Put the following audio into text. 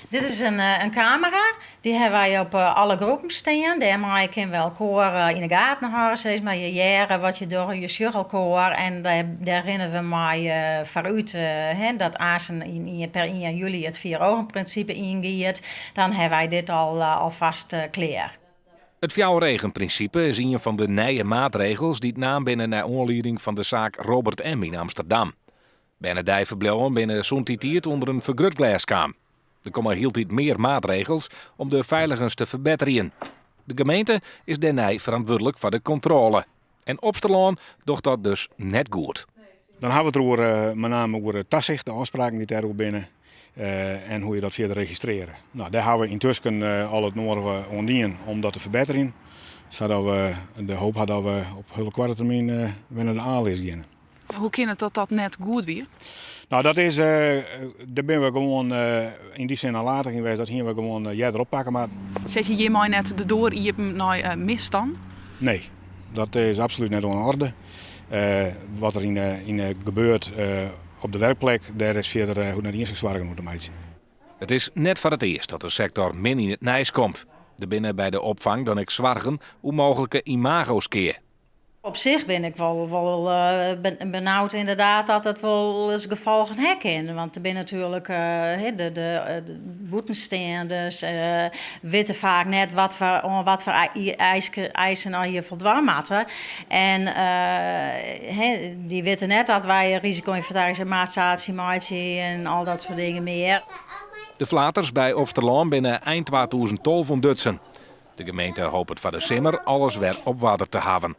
Dit is in kamera, dy hawwe wy op alle groepen stean. Dêrmei kinne we elkoar yn 'e gaten hâlde, sis mar. Je hearre wat je dogge, je sjogge elkoar en dêr rinne we mei foarút. Dat aansen per ien july it vier-ogen-prinsipe yngiet, dan hawwe wy dit al alfêst klear. It fjouwereagenprinsipe is ien fan de nije maatregels dy't naam binne nei oanlieding fan de saak Robert M. yn Amsterdam. Bernedeiferbliuwen binne sûnt dy tiid ûnder in fergrutglês kaam. Der komme hieltyd mear maatregels om de feiligens te ferbetterjen. De gemeente is dêrnei ferantwurdlik foar de kontrôle. En Opsterlân docht dat dus net goed. Dan hawwe we it deroer, mei name oer it tasicht, de ôfspraken dy't dêroer binne en hoe je dat fierder registrearje. No, dêr hawwe we yntusken al it nedige oan dien om dat te ferbetterjen, sadat we de hoop ha dat we op hiele koarte termyn wer nei de A-list geane. Hoe kin it dat dat net goed wie? No, dat is, dêr binne we gewoan yn dy sin nalatig yn west. Dat hiene we gewoan earder oppakke moatten. Set je hjirmei net de doar iepen nei misstannen? Nee, dat is absolút net oan 'e orde. Wat der yn gebeurt op de werkplek, dêr is fierder hoecht net ien sich soargen oer te meitsjen. It is net foar it earst dat de sektor min yn it nijs komt. Der binne by de opfang dan ek soargen oer mooglike imagoskea. Op sich bin ik wol wol benaud ynderdaad dat it wolris gefolgen ha kin. Want der binne natuerlik de de bûtensteanders witte faak net wat foar oan wat foar eisen as je foldwaan moatte. En dy witte net dat wy risiko-ynventarisaasje meitsje en al dat soart dingen mear. De flaters by Opsterlân binne ein 2012 ûntdutsen. De gemeente hopet foar de simmer alles wer op oarder te hawwen.